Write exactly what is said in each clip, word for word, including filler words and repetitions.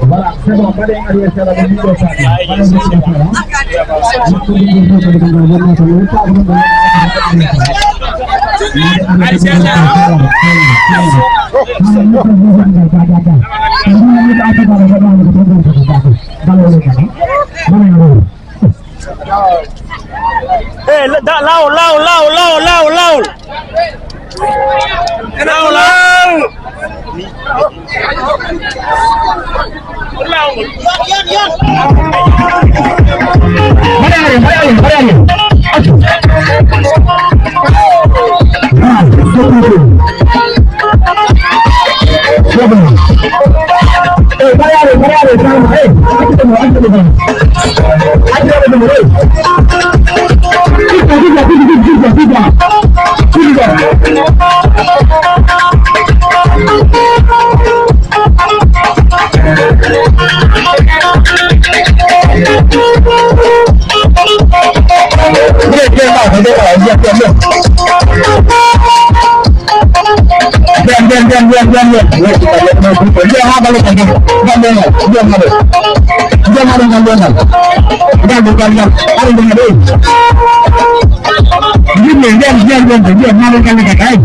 Voilà, c'est bon, mbaɗen arrière, c'est bon, mbaɗen arrière, c'est bon. Hey, la-, da-, lawol, lawol, lawol, lawol, lawol, lawol. Lawol, lawol. Lawol. Mbaɗe arrière, mbaɗe arrière, mbaɗe arrière. Accu. Ah, c'est bon. Eh, mbaɗe arrière, mbaɗe arrière, mbaɗe arrière. Eh, accu ɗum, accu ɗum. Ndiyam, ndiyam, ndiyam, ndiyam, ndiyam. Ndiyam haa ballo tan, ndiyam, ndiyam, ndiyam, ndiyam, ndiyam, ndiyam, ndiyam. Ndiyam, ndiyam, ndiyam, ndiyam. Aɗa ndiyam ɗo. Ndiyam, ndiyam, ndiyam, ndiyam, ndiyam, haa ballo tan, ndiyam.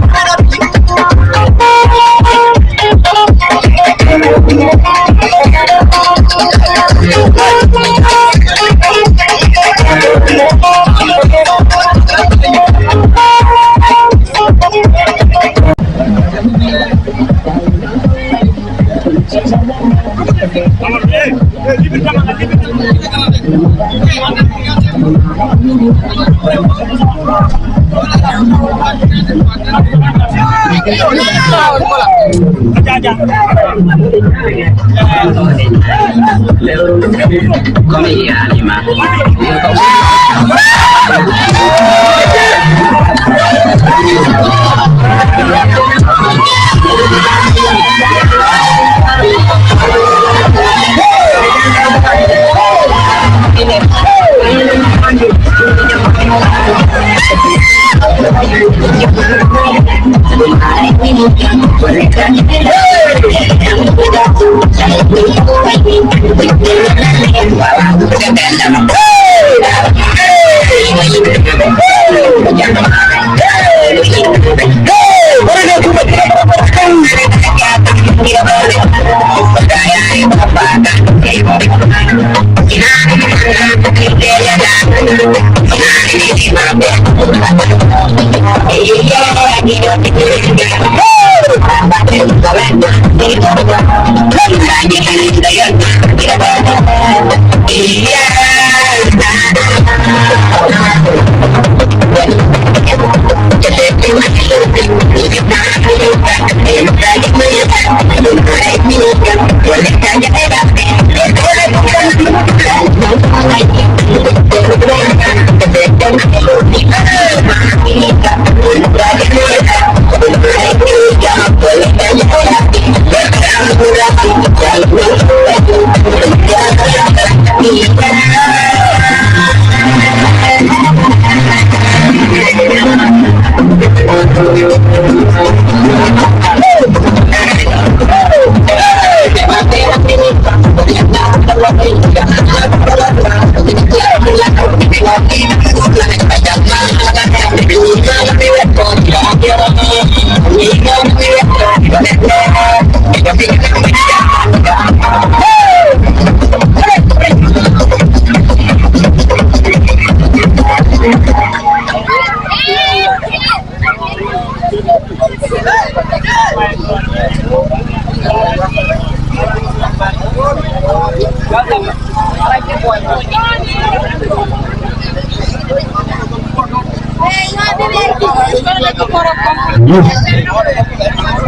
Yes.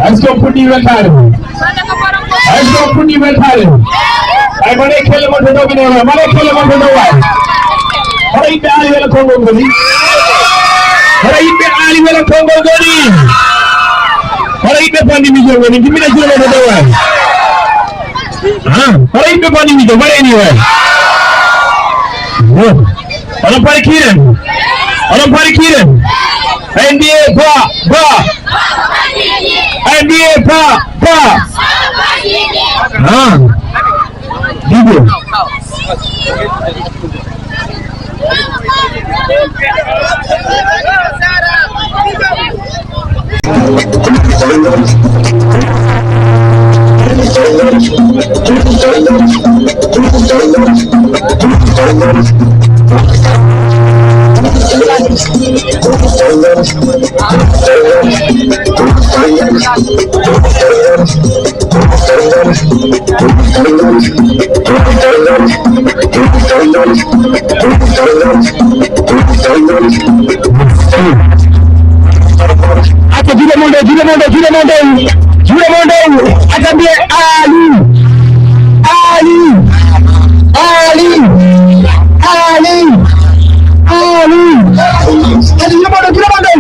Est-ce qu'on peut dire le carré? Est-ce qu'on peut dire le carré? Ay, mane kelle mon to dow, mine wala, mane kelle mon to dow waay. Hono yimɓe aali wela konngol ngoni? Hono yimɓe aali wela konngol ngoni? Hono yimɓe fandi mijo ngoni? Jimmina juuɗe mon to dow waay. Ah, hono yimɓe fandi mijo, mbaɗe ni waay. Bon. Oɗon pari kiiren? Oɗon pari kiiren? Ay mbiye ba, ba. Ay mbiye ba, ba. Ah. Video. Acca juuɗe mon ɗo, juuɗe mon ɗo, juuɗe mon ɗo, juuɗe mon ɗo. Acca mbiye Aliou, Aliou, Aliou, Aliou, Aliou. Acca juuɗe mon ɗo, juuɗe mon ɗo.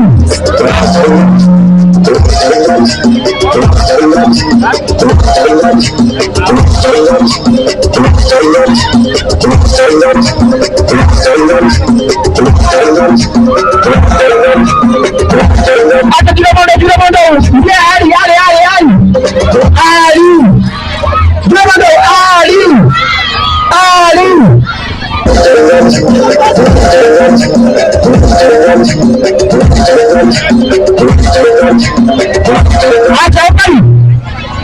Acca juuɗe mon ɗo, juuɗe mon ɗo. Mbiye Aliou, Aliou, Aliou, Aliou. Aliou. Juuɗe mon ɗo, Aliou, Aliou. Acca o ɓayi.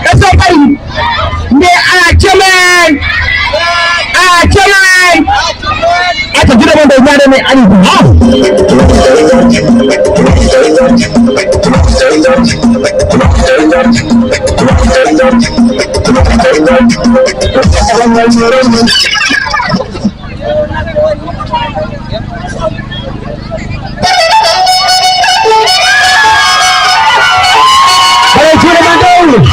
Est-ce que o ɓayi? Mbiye, ah, Jomaay! Ah, Jomaay! Acca juuɗe mon ɗo, ñaande men Aliou. Ah! Ɓaɗa juuɗe ma dow.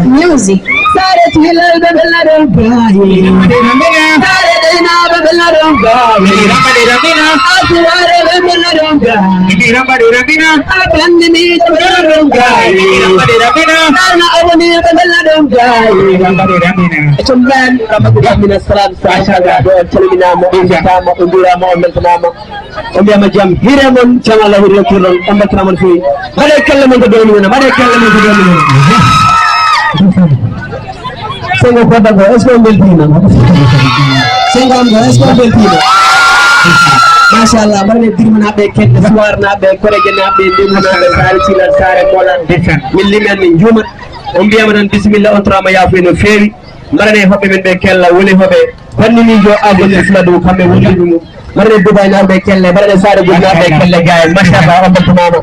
Music. Saare Tilal ɓe bella ɗon gaayi. Saare Dayna ɓe bella ɗon gaayi. Asuwaare ɓe bella ɗon gaayi. Abandi ni ɓe bella ɗon gaayi. Sarna Abani ɓe bella ɗon gaayi. E ton mbayan Ramadu Gamina Salam Sa. Machallah. Ɗo on calminama, on jetaama, on jurama, on beltanama. On mbiyama jam hiire mon, jam Allah hiire kirɗon, on beltanama no feewi. Mbaɗe kelle mon ko domi nana, mbaɗe kelle mon ko domi nana. Sengo Kodda ko, est-ce que on beltima? Sengo am ko, est-ce que on beltima? Machallah, mbaɗane Birmanaaɓe, Kedde Suwarnaaɓe, Korejenaaɓe, Ndemnaaɓe, Saare Cilal, Saare Molan. Min limen, min juumat. On mbiyama tan bisimilla, on torama yaafo no feewi. Mbaɗane hoɓɓe men ɓe kella, woni hoɓe. Fanni miijo Amadou Fuladu, kamɓe woni ɗum. Mbaɗane Dubai naaɓe kelle, mbaɗane Saare Gudi naaɓe kelle, gaay. Machallah, on beltanama.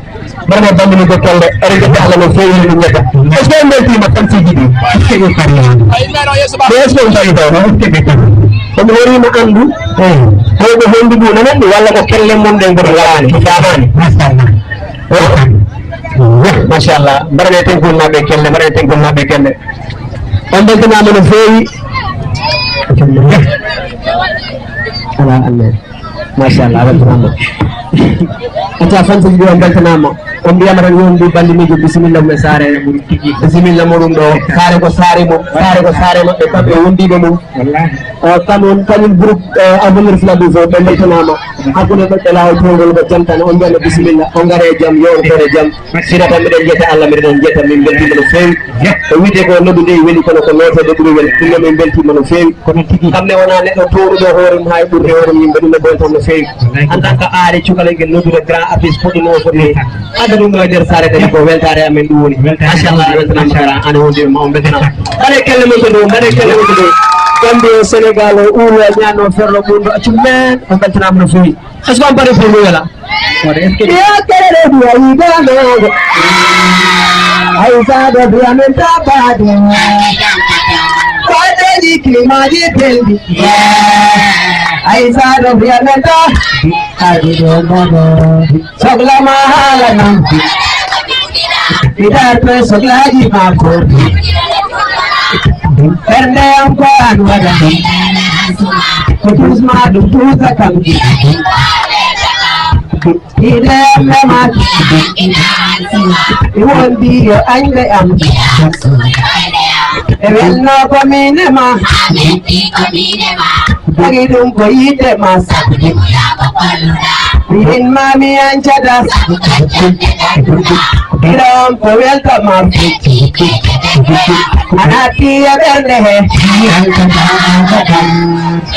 Mbaɗane bammi ni ko kelle, ere ko Allah no feewi ɗum ngeta. Est-ce que on beltima tan sigi ɗi? Est-ce que on tawi taw? Est-ce que ɓe tawi? Emi horiima anndu. Eyi. Hewɓe hondu ɗum nananɗi walla ko kelle mon ɗen koto ngaraani? Jaamaani. Machallah. Machallah. Mbaɗanee tenkol maɓɓe kelle, mbaɗanee tenkol maɓɓe kelle. On mbeltanaama no feewi. Ala Allah. Machallah, a weltanaama. Acca, fansuji ɗi on mbeltanaama. On mbiyama tan yo on mbi bandi mijo bisimilla mum e saare. Bisimilla muɗum ɗo. Saare ko saare mum. Saare ko saare maɓɓe kamɓe e wondiiɓe mum. O, kañum, kañum groupe, eh, Avenir Fula du Feu, ɓe mbeltanaama. Hakkunde ɓeɓɓe laawol towngol ko jam tan, on mbiyama bisimilla, on ngare e jam, yo on kore e jam. Sira tan miɗen jetta Allah, miɗen on jetta, min mbeltiima no feewi. Ko wiyetee ko noddude e weli kono ko nootede ɓuri welde. Ɗum noon min mbeltiima no feewi. Kono tigi. Kam ne wonaa neɗɗo towruɗo hoore mum haa e ɓurde hoore mum yimɓe, ɗum ne bonta no feewi. Wallaahi. En tant que aare cukalel ngel noddude grand artiste poɗɗo no o foti. Ndeysaan. Adda ɗum ɗo e nder saare kadi ko weltaare amen ɗum woni. Weltaare. Machallah, a weltanaama kara, an e wondiiɓe ma on mbeltanaama. Mbaɗee kelle mon to dow, mbaɗee kelle mon to dow. Gambie o, Sénégal o, Uuro e Ñaanno, Ferlo, Ɓuundo, accu men, on mbeltanaama no feewi. Est-ce que on parle pour nous là? Yo kerere duwa yi dano. Ay sa do duwa men ta badi. Bado ni klima di telbi. Ay sa do duwa men ta. Adi do bado. Sogla mahala nam. Idar pe sogla di mako. Pernde am ko an wada. Ko dusma du dusa kam. Idem me mat. Iwon biyo añɓe am. E welno ko mine ma. Tagi ɗum ko yiɗde ma. Min mami ancada. Iɗon ko welta ma. Anati e ɓernde he.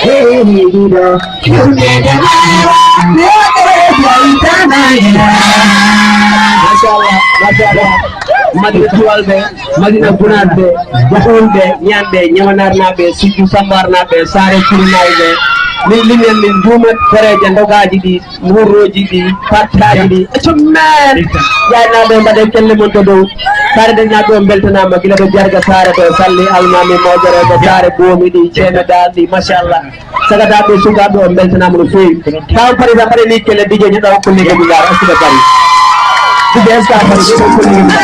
Eyi ɗiɗo. Machallah, machallah. Madina Tuwalɓe, Madina Gunaatɓe, Jaxulɓe, Ñanɓe, Ñawanarnaaɓe, Sujju Sambarnaaɓe, Saare Kurunaaɓe. Min limen min duumat koreeje ndogaaji ɗi, mbuurooji ɗi, pattaaji ɗi. Cummen! Jaaynaaɓe, mbaɗen kelle mon to dow. Saare Dañnaaɓe on mbeltanaama gila to Jarga Saare to Salli Almaami Mawjorooɓe Saare Boomi ɗi, Ceeme Daal ɗi, machallah. Sagataaɓe, sukaaɓe, on mbeltanaama no feewi. Taw Paris tan mbaɗe ni kelle D J neɗɗo hokko ni ko Dugar, est-ce que Paris? D J, est-ce que a Paris? Neɗɗo hokko ni ko Dugar.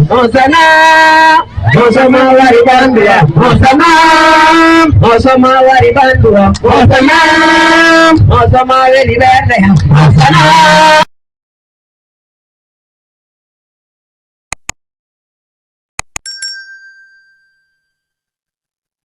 Hosana, hosama wari bandu ya. Hosana, hosama wari bandu ya. Hosana, hosama weli berde ya. Hosana.